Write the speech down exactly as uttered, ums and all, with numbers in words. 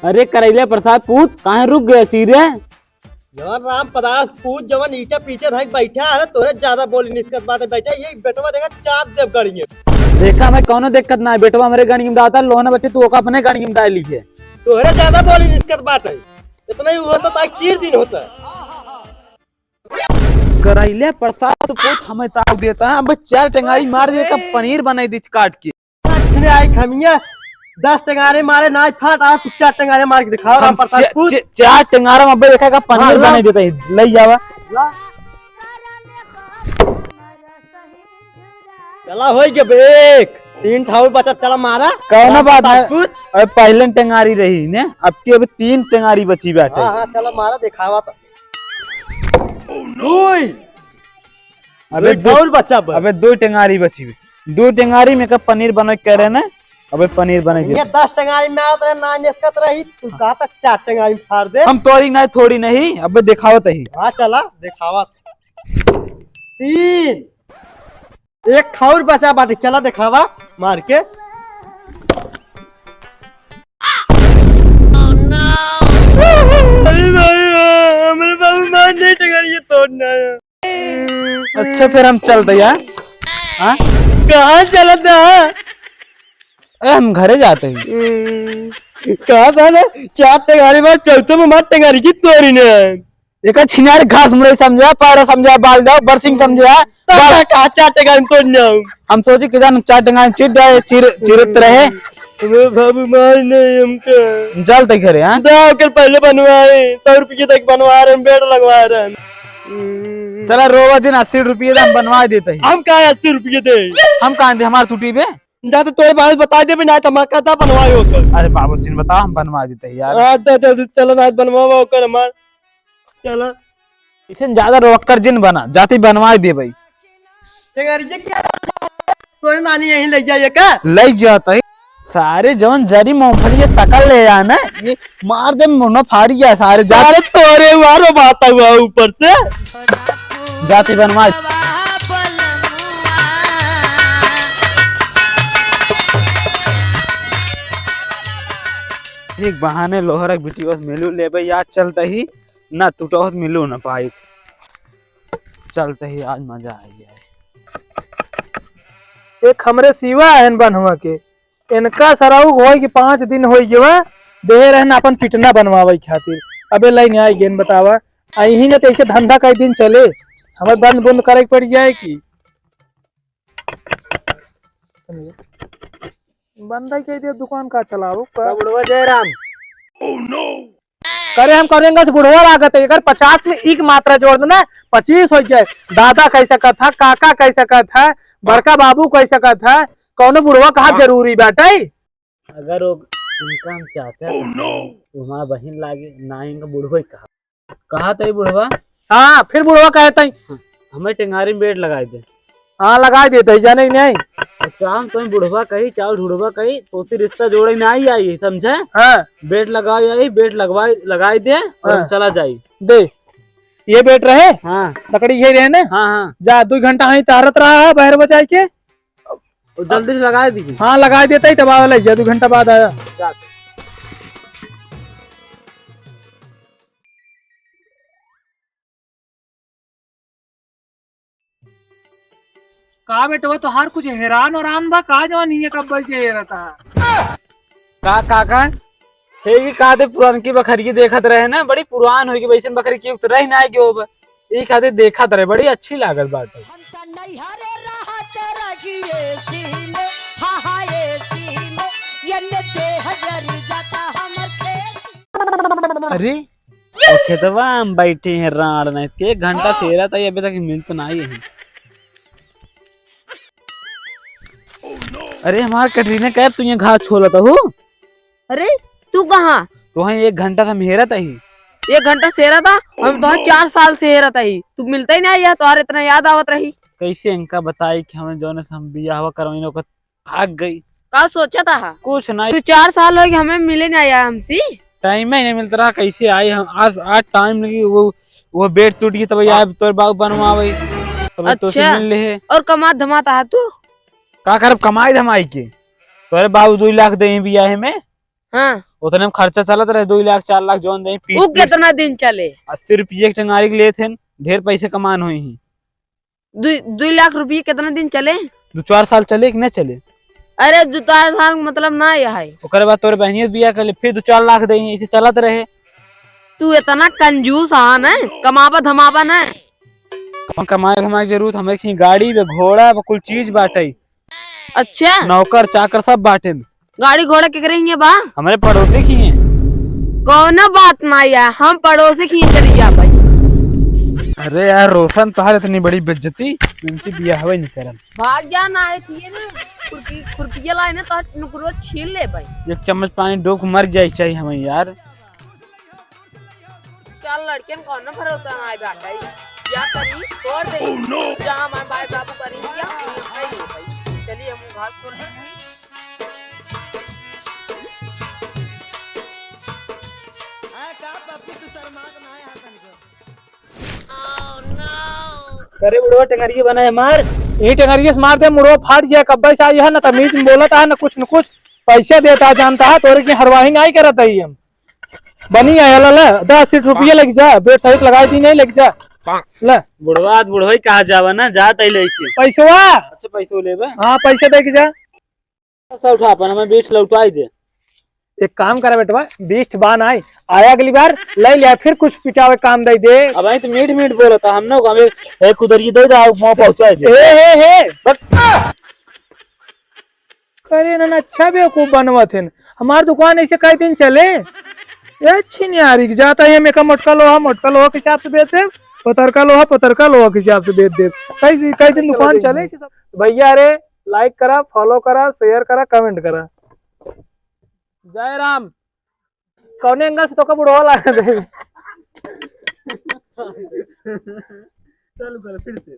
अरे करैले प्रसाद पूत, काहे रुक गया चीरे? जवन राम पदार्थ पूत, जवन ईटे पीछे धक बैठा है, तोरे ज्यादा बोली निस्कत बाटे बैठा। ये बेटवा देखा, चाप देब गड़िए। देखा, हमें कौनो दिक्कत ना है, बेटवा हमरे गाड़ी में डालता, लोहना बच्चे, तू ओका अपने गाड़ी में डाल लीजिए। तोहरे ज्यादा बोली निस्कत बाटे, इतना ही हुआ तो ताकि चीर दिन होता। करैले प्रसाद पूत हमें ताव देता है, अब चार टेंगारी मार दे, का पनीर बनाई दी काट के। अच्छे आई खमिया, दस टेंगारे मारे ना फाट, आ तू चार टेंगारे मार के दिखाओ, राम हम प्रसाद चे-, पूत। चे-, चार टेंगारा में अबे देखा का पनीर हाँ, ला। बनाई देता है, ले जावा। ला। चला होई के बेक, तीन ठाउर बचा, चला मारा। कौनो राम बात प्रसाद है। पूत। अबे पहले टेंगारी रही ने, अब की अबे तीन टेंगारी बची बाटे। हाँ, हाँ, चला मारा, दिखावा तो। ओए! अबे एक दो, और बच्चा बा। अबे दो टेंगारी बची बे। दो टेंगारी में का पनीर बने के रहे ना? अबे पनीर बने ये के। दस टेंगारी में आवत रहे, ना निस्कत रही, तू कहा तक चार टेंगारी में फाड़ दे। हम तोरी नहीं, थोड़ी नहीं, अबे दिखावत ही। हाँ, चला, दिखावत। तीन। एक ठाउर बचा बाटे, चला दिखावा मार के। अरे भाई, हमरे बाबू मार नहीं टंगा, ये तोड़ना है। अच्छा, फिर हम चलते यार। हाँ? कहाँ चलत है? अरे, हम घरे जाते हैं। कहाँ था ना? चार टेंगारी मार, चलते में मार टेंगारी की तोरी ने। एका छिनार घास मुरई समझा, पारा समझा, बाल जाओ, बरसिंग समझा। तो बाल मैं कहा चार टेंगारी तोड़ जाऊं? हम सोची कि जान चार टेंगारी चिर जाए, चिर, चिरत रहे। अबे बाबू, मार नहीं हमका। हम चलते घरे, हाँ? दा, ओकर पहले बनवाए, सौ रुपये तक बनवा रहे हैं, बेड लगवा रहे हैं। चला, रोवा जिन, अस्सी रुपये दे, हम बनवा देते हैं। हम कहा अस्सी रुपये दे? हम कहा दे, हमार टूटी बे? जा तो तोरे बाबू बता दे, बिना धमाका था बनवाए ओकर। अरे बाबू जिन बताओ, हम बनवा देते हैं यार। हाँ, तो जल्दी चलो ना, बनवावा ओकर हमार। चला। इसे ज्यादा रोकड़ जिन बना, जाती बनवाए दे भाई। तेरे ये क्या? तोरे नानी यहीं ले जाइए का? ले जाता है। सारे जवन जरी मूंगफली ये सकल ले आना, ये मार दे मुन्ना फाड़ी गया सारे जा। सारे तोरे वारो बात हुआ ऊपर से। जाती बनवा। एक बहाने लोहरक बिटिया से मिलू लेबे, याद चलता ही ना टूटौत मिलो न पाइत। चलते ही आज मजा आ जाए। एक हमरे सिवा हन बनवा के, इनका सराऊ होई कि पाँच दिन होई गवा, देहे रहन अपन पिटना बनवावे खातिर। अबे लाइन आई गेन बतावा, अही ने तैसे धंधा कई दिन चले, हमें बंद बंद करे के पड़ जाए कि बंद ही कह दिया, दुकान का चलाओ का? बुढ़वा जयराम। करे हम करेंगे से बुढ़वा लागत है, अगर पचास में एक मात्रा जोड़ देना, पच्चीस हो जाए। दादा कह सकत है, काका कह सकत है, बड़का बाबू कह सकत है, कौनो बुढ़वा कहा हाँ। जरूरी बाटे। अगर वो उनका हम चाचा कहा, तो हमारा बहिन लागे, ना इनका बुढ़वा ही कहा। कहा तई बुढ़वा? हाँ, फिर बुढ़वा कहे तई। हमें टेंगारी में बेड लगाई दे। हाँ, लगाई देते ही, जाने कि नहीं? और चाम तो बुढ़वा कही, चावल ढुढ़वा कही, तो फिर रिश्ता जोड़े में आई, आई, समझे? हाँ। बेड लगाई आई, बेड लगवाई, लगाई दे और हम हाँ। चला जाई। दे, ये बेड रहे? हाँ। लकड़ी ये रहे ना? हाँ, हाँ। जा, दो घंटा हीं तारत रहा है, बाहर बचाई के। और जल्दी से लगाई दीजिए। हाँ, लगाई देते ही, तब आवे लग जा, दो घंटा बाद आया। जा। का बेटवा, तोहार कुछ हैरान वरान बा का, जवन हियां कब्बे से हेरत हा? का काका, हे ई का दे पुरानकी बखरिये देखत रहे ना, बड़ी पुरान होई गई, वैसन बखरी की उतरही ना आएगी हो बा। ई खातिर देखत रहे, बड़ी अच्छी लागत बाटे। हम त नैहरे रहत रही एसी में, हा हा एसी में, ये ने देह जरी जाता हमर खेत। अरे, ओ खेतवा हम बैठे हैं राड़ में, के एक घंटा से हेरत ही, अभी तक मिल तो नहीं है। अरे हमार कटरीना कैफ, तू यहाँ घास छोलत हो? अरे तू कहाँ? तो वहीं एक घंटा से हम हेरत ही। एक घंटा से हेरत हा? हम तो चार साल से हेरत ही, तू मिलता ही नहीं यार, तोहार इतना याद आवत रही। कैसे इनका बताई कि हमें जौने से हम बियाहवा करवाइन ओकर भाग गई। का सोचत हा? कुछ नहीं। तू चार साल होइ गए, हमें मिले नहीं आया हमसे। टाइम ही नहीं मिलता रहा, कैसे आई हम? आज, आज टाइम लगी, वो, वो बेड टूट गई, तब हाँ। यार तोर बाबू बनवावे, तब तो अच्छा। मिल ले है। और कमात धमात हा तू? का करब कमाई धमाई के? तोरे बाबू दुई लाख देइ बियाहे में। हाँ। उतने में खर्चा चलत रहे, दुई लाख, चार लाख जौन देइ, पीट, वो पीट। कितना दिन चले? अस्सी रुपये के टंगारी के लेत हैं, ढेर पैसे कमान होई हैं। दुई, दुई लाख रुपये कितना दिन चले? दो चार साल चले कि ना चले? अरे, दो चार साल मतलब ना यह है। ओकरे बाद तोरे बहनिया से बियाह कर ले, फिर दो चार लाख देइ, ऐसे चलत रहे। तू इतना कंजूस हा ना, कमाबा धमाबा ना। कौन कमाए धमाए के जरूरत? हमें कहीं गाड़ी बा, घोड़ा बा, कुल चीज बाटे। अच्छा। नौकर चाकर सब बाटे। गाड़ी घोड़ा केकरे हिये बा? हमरे पड़ोसी की हैं। कौनो बात ना यार, हम पड़ोसी की चली जा भाई। अरे यार रोशन, तोहार इतनी बड़ी बेइज्जती, इनसे बियाह हवे नहीं करम। भाग जा ना है थिए ना, खुरपी, खुरपिया लाए ना तो नुकरो छील ले भाई। एक चम्मच पानी डोक मर जाए चाहिए हमें यार। चल लड़कियन कौनो भरोसा ना है बाटे। या करी, छोड़ दे। Oh, no! जहाँ हमारे भाई बाबू करी, या नहीं है भाई। चलिए हम घास तोड़ लेंगे। हाँ, का पप्पू तू शर्मात ना है हाथन को? अरे बुढ़वा टंगरिया बनाए मार, यही टंगरिया से मार दे, मुड़वा फाट जाए। कब्बे से आई है ना तमीज में बोलत है ना कुछ न कुछ, पैसा देता जानता है, तोरे की हरवाही नहीं करत है हम। बनी आया ला, ला, दस सीट रुपया लेके जा, बेड साइड लगाई दी नहीं लेके जा। ले। बुढ़वा, बुढ़वा ही कहा जावा ना, जात ही लेके। पैसवा? अच्छा, पैसो लेबे? हाँ, पैसा दे के जा। पैसा उठा अपन, हमें बीठ लौटाई दे। एक काम करा बेटवा, बीठ बा नाई, आया अगली बार ले लिया, फिर कुछ पिटावे काम दे दे। अब आई तो मीठ मीठ बोलता, हम लोग हमें एक कुदरिये दे दे, आओ, मुँह पहुँचाई दे। हे, हे, हे। बस। करे ना, ना, अच्छा बेवकूफ बनवत है। हमार दुकान ऐसे कई दिन चले? ए छिनियारी के जाता है, हम एका मोटका लोहा, मोटका लोहा के हिसाब से बेच देब, पतरका लोहा, पतरका लोहा के हिसाब से बेच देब। कई, कई दिन दुकान चले? भैया रे, like करा, follow करा, share करा, comment करा। जय राम। कौने angle से तोका बुढ़वा लागत है? चालू कर फिर से।